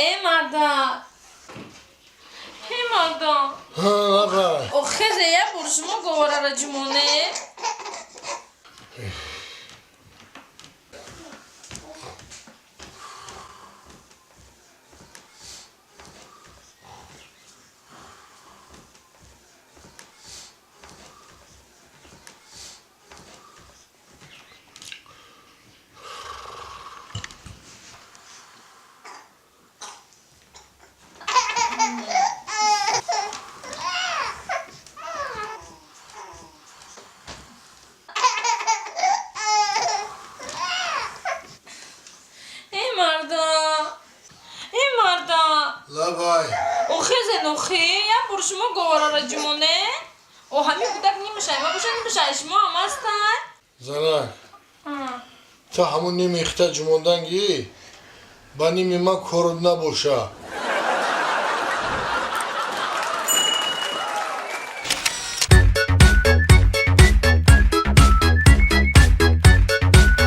Э марда, э марда. Лабай. Охезе, я бор шумо говорара ҷумоне. Э марда, э марда. Лабай. Охезе, нохи, я бор шумо говорара ҷумоне. О, ҳами кӯдак нимашай ма боша, нимашай шумо ҳам ҳастай. Занак, та ҳамун ними ихта ҷумонданги ба ними ман корот набоша.